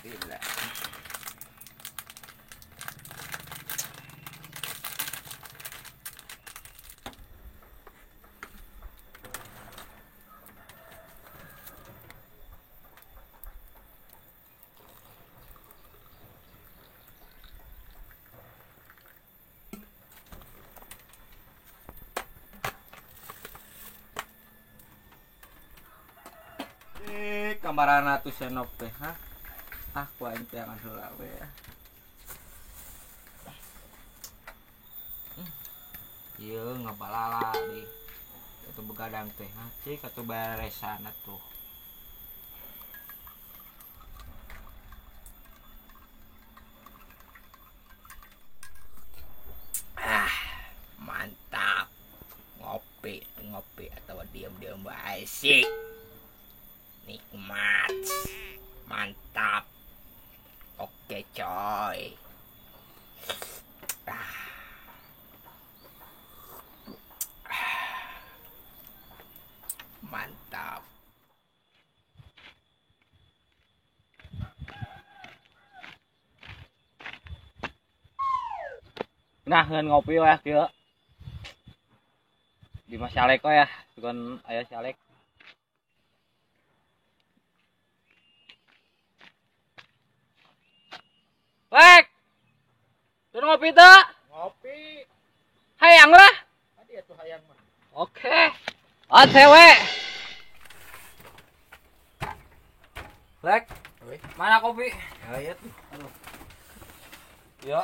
Bila. Kamarana tuh senop teh, ha? Ah, ku aing teh angan heula we. Ieu ngabalala di atuh begadang teh, ha? Cik atuh baresan atuh. Ah, mantap. Ngopi, ngopi atau diam-diam bae sih. Nikmat, mantap, oke coy. Mantap. Nah, ngan ngopi weh kieu. Di Mas Alek ya, bukan aya si Alek. Lek, turun ngopi tuh? Ngopi. Hayang lah. Tadi atuh hayang mah. Oke. OTW. Lek, mana kopi? Ya, ya tuh. Aduh. Ya.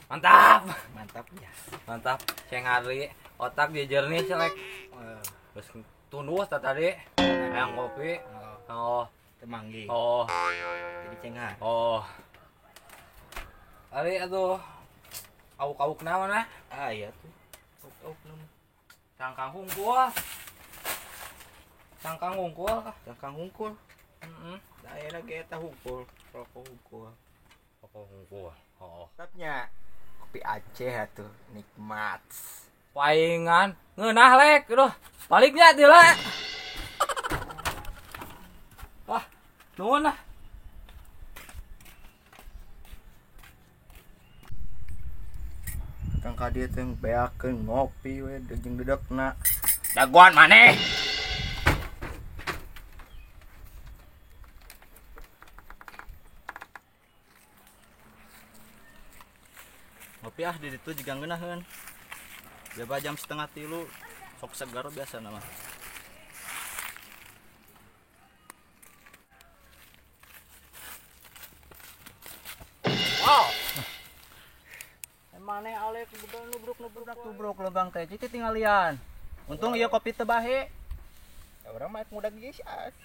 Mantap. Mantap ya. Mantap. Ceng hari otak dia jernih selek. Terus tunduh tadi. Yang kopi. Oh, temanggi. Oh. Jadi cengar. Oh. Ari atuh auk-auk naon ah? Ah iya tuh. Auk-auk naon? Cangkang hungkul. Cangkang hungkul. Cangkang hungkul. Heeh. Daerah ge eta hungkul, rokok hungkul. Rokok hungkul. Oh. Tetapnya kopi Aceh atuh nikmat. Paingan ngeunah lek, aduh. Baliknya teh lek. Wah, nuhun lah. Kang ka dieu teh beakeun ngopi we jeung dedekna. Dagoan maneh. Ngopi ah di ditu juga ngeunaheun. Jaba jam 2:30 sok segar biasa nama. Wow. Maneh alek nubruk-nubruk legang teh citi tinggalian. Untung ieu kopi teu bahe. Ya urang mah muda geus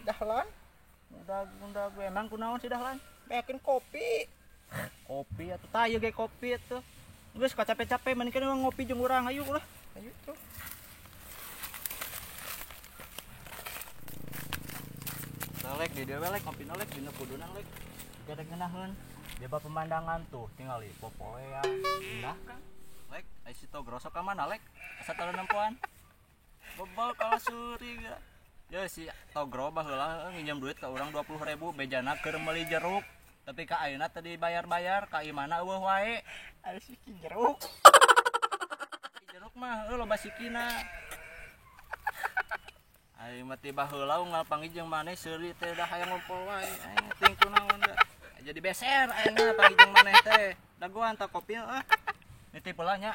dahlan. Muda gue emang kunaon sih dahlan? Beakeun kopi. Kopi atuh tah ieu ge kopi atuh. Geus kacape-cape mending kan ngopi jeung urang ayo lah. Ayo tuh. Lek di dieu we lek kopi lek dina kuduna lek. Gede ngeunaheun. Beba pemandangan tuh tingali popoean indah kan lek ai si Togro sok ka mana lek asa teu nempoan bebel kalah suri ya si Togro baheula nginjem duit ka urang 20.000 bejana keur meuli jeruk tapi ka ayeuna teu dibayar-bayar ka imana eueuh wae ari siki jeruk jeruk mah heuh loba sikina ai mah ti baheula unggal panggih jeung maneh seuri teh dah hayang ngumpul wae aing ting kunaon da jadi beser ayeuna pagi jeung maneh teh. Dagoan tak kopi ah. Nitip heula nya.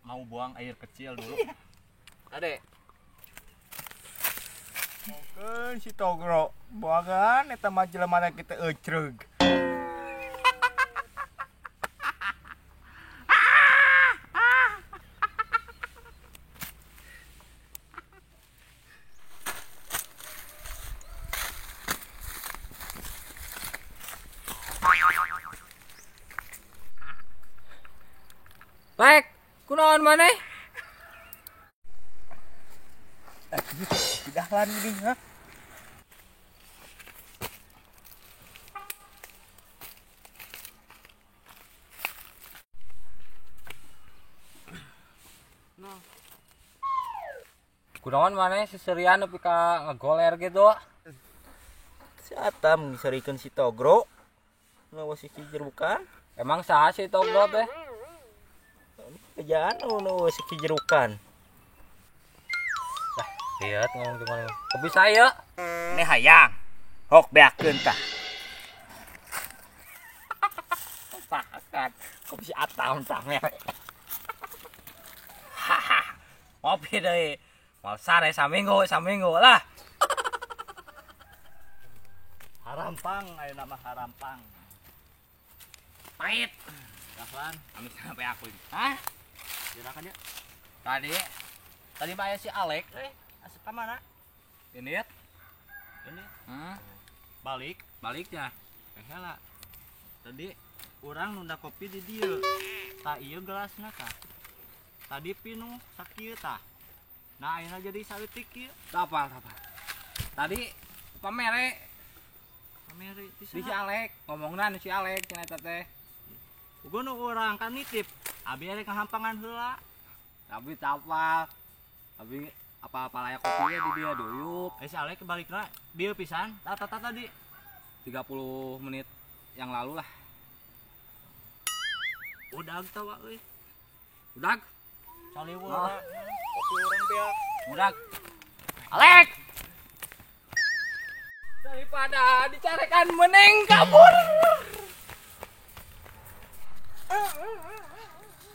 Mau buang air kecil dulu. Ade. Mungkin si Togro buangan eta mah jelema kita ecreug. Lek, kunaon maneh? Dahlan gini, ha? Kunaon maneh seserian nepi ka ngegoler gitu. Si Atam ngiserikeun si Togro. Nu si kijerukan. Emang saha si Togro teh? Kerjaan nu si kijerukan. Lah, lihat ngomong gimana. Kopi saya. Ini hayang. Hok beakeun tah. Pakat. Kopi si Atam tah mere. Haha. Ngopi deui. Mal sare saminggu, saminggu lah. Harampang ayeuna mah harampang. Pahit. Dahlan, amis sampai aku. Hah? Dirakan ya. Tadi tadi mah aya si Alek asup ka mana? Ini. Ini. Balik, baliknya. Heula. Tadi urang nunda kopi di dieu. Tah ieu gelasna tah. Tadi pinuh sakieu tah. Nah, ayeuna jadi saeutik ieu. Apa apa. Tadi pamere pamere di si Alek, ngomongna nu si Alek cenah eta teh. Uga nu urang kan nitip. Abi arek ngahampangan heula. Abi tapal. Abi apa-apa layak kopinya di dia duyuk. Si Alek balikna bieu pisan. Tah tah tadi 30 menit yang lalu lah. Udag tawa euy. Udag. Caliweur. Kopi urang beak. Udag. Alek. Daripada dicarekan mending kabur.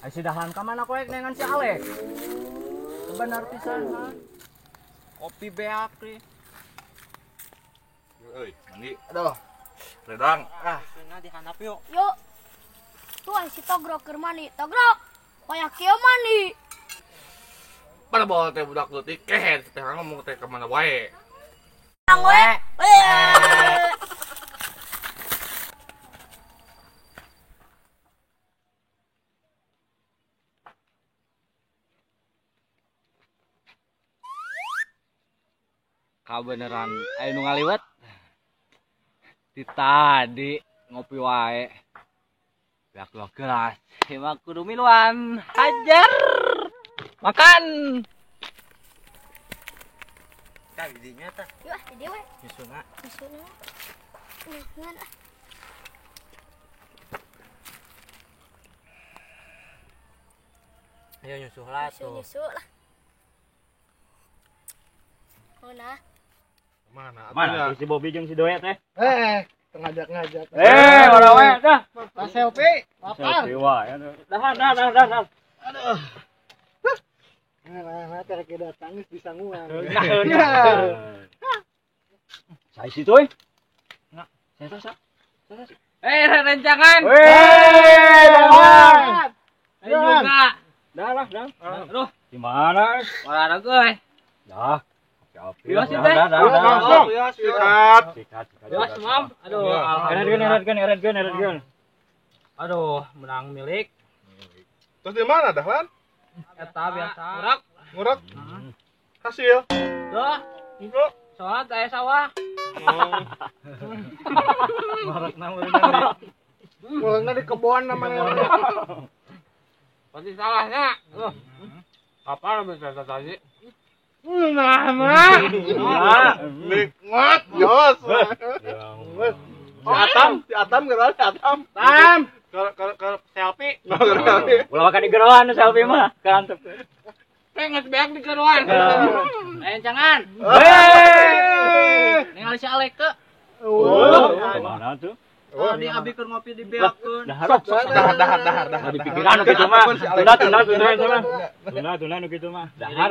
Ai si Dahlan ka mana koek nengan si Alek? Benar pisan ha. Kopi beak nih. Euy, mandi. Aduh. Redang. Ah, cenah dihandap yuk. Yuk. Tuh si Togro keur mandi. Togro, koyak kieu mandi. Pada bawa teh budak leutik kehed teh ngomong teh ka mana wae. Nang we. Kabeneran aya nu ngaliwet. Di tadi ngopi wae. Beak dua gelas, emang kudu miluan. Hajar. Makan. Tah didinya tah. Yuk ah, di dieu we. Nyusuna. Nyusuna. Ngan ah. Ayo nyusuh lah tuh. Nyusuh lah. Mana? Mana? Mana si Bobby jeung si Doet teh? Ngajak-ngajak. Ora we dah. Pas selfie, lapar. Selfie wae. Dahan, dahan, dahan. Aduh. Nah, terek datang geus bisa nguang. Nah. Saya situ euy. Nah, saya sa. Rencangan. Weh, dahan. Ayo juga. Dah lah, dah. Aduh, di mana? Olahraga euy. Dah. Bios teh. Langsung. Sikat. Sikat. Bios, Mam. Aduh, alhamdulillah. Eretkeun. Aduh, menang milik. Terus di mana Dahlan? Eta biasa. Ngurek. Ngurek. Hasil. Tuh. Enggak. Soalnya teh sawah. Ngurek namanya. Ngurek di kebon namanya. Pasti salahnya. Loh. Apa namanya tadi? Nah, mah. Nikmat, jos. Si Atam geroan, si Atam. Tam. Ke selfie. Ulah makan di geroan selfie mah, keantep. Pengen beak di geroan. Rencangan. Hei. Ningali si Alek ke. Mana tuh? Tadi abi keur ngopi di beakeun. Dahar dahar. Di pikiran nu kitu mah. Tuna nu kitu mah. Dahar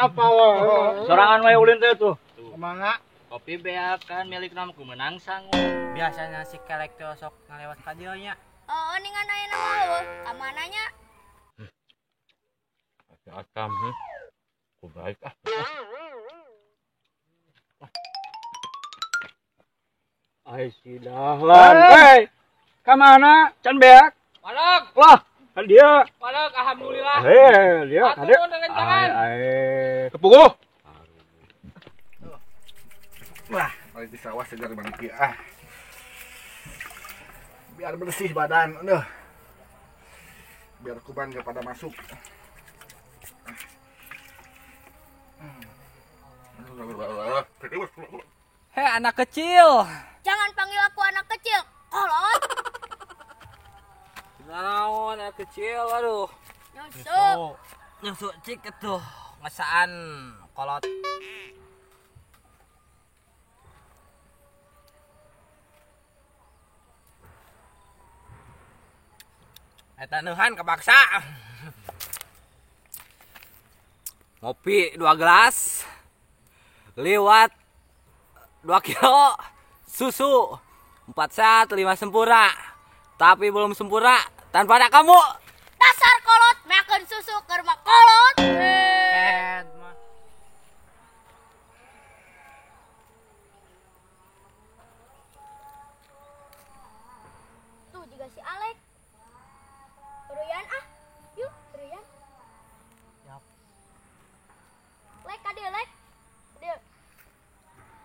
apa wae. Sorangan wae ulin teh tuh. Kumaha? Kopi beakan milik nama ku menang sangu. Biasanya si Kelek teh sok ngalewat ka dieu nya. Oh, ningan ayeuna mah eueuh. Ka mana nya? Atam ku baik ah. Ai si Dahlan. Hei, ka mana? Can beak. Walek. Wah, kan dia. Walek, alhamdulillah. Hei, dia ka dieu. Ai. Kepuguh. Wah, balik di sawah segar balik ah. Biar bersih badan, aduh. Biar kuman gak pada masuk. Hei anak kecil. Jangan panggil aku anak kecil, kolot. Naon anak kecil, aduh. Nyusuk. Nyusuk cik atuh, ngesaan kolot. Eta neuhan kepaksa. Ngopi 2 gelas. Liwat 2 kilo susu 4 sehat 5 sempurna. Tapi belum sempurna tanpa ada kamu. Dasar kolot, makan susu ke rumah kolot. Tuh juga si Alek. Ruyan ah, yuk Ruyan. Yap. Lek kade lek. Diuk.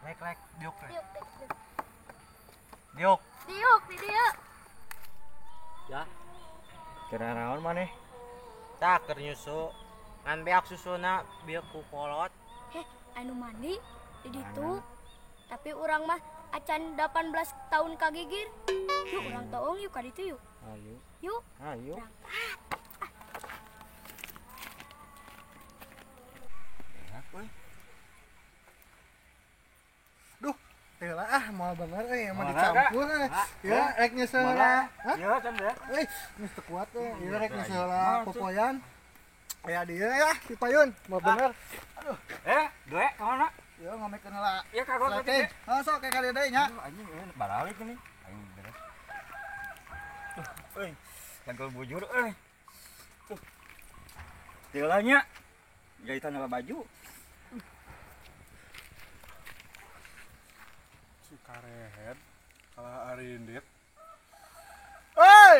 Lek lek diuk. Diuk diuk. Diuk. Diuk di diuk. Ya. Kira naon maneh? Tah keur nyusu. Ngan beak susuna bieu ku kolot. Heh, anu mandi di ditu. Tapi urang mah acan 18 tahun kagigir. Yuk urang toong yuk ka ditu yuk. Ayo. Yuk. Ayo. Berangkat. Euy. Duh, teu ah moal bener euy emang dicampur euy. Ya rek nyeuseul heula. Hah? Ieu can deh. Euy, geus teu kuat euy. Ieu rek nyeuseul heula popoyan. Aya dieu ya, si payun, moal bener. Aduh. Due ka mana? Ieu ngomekeun heula. Ieu ka gua teh. Heuh sok ka dieu deui nya. Anjing baralik ini. Aing beres. Euy, cangkul bujur euy. Tuh. Teu lah nya. Jahitan heula baju. Si karehet kalah arindit. Euy,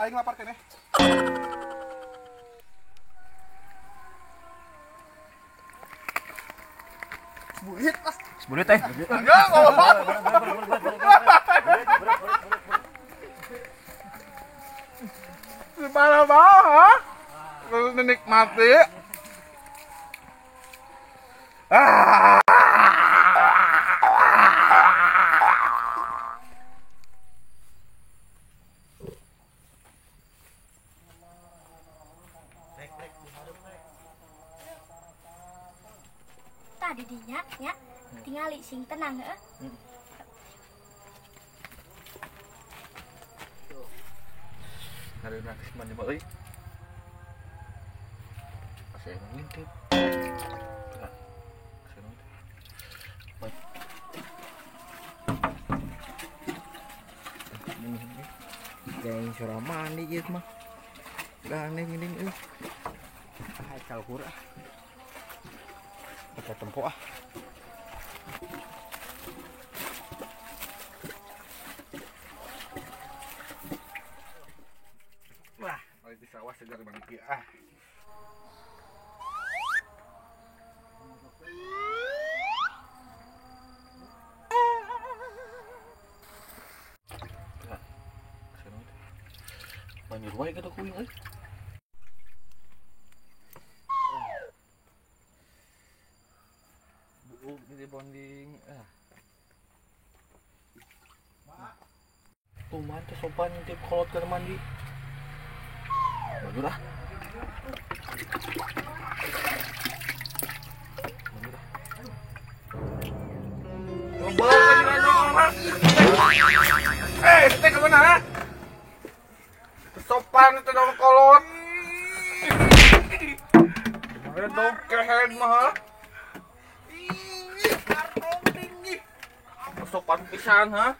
aing lapar keneh. Burit ah. Burit teh. Enggak ngomong. Parah banget. Lu menikmati. Ah. Tadi dinya nya tingali sing tenang heuh. Hari nanti mandi euy. Saya ngintip. Saya ngintip. Jangan suara mandi gitu mah. Udah aneh gini euy. Ah, kalkur ah. Kita tempo ah. Wah, di sawah segar banget ah. Banjir wae kitu kuing euy. Buuk di bonding ah. Tuh man teh sopan ngintip kolot keur mandi. Banjur ah. Banjur ah. Teh kemana ha? Sopan itu dong kolot. Gimana dong kehen mah? Ih, karong tinggi. Sopan pisan ha?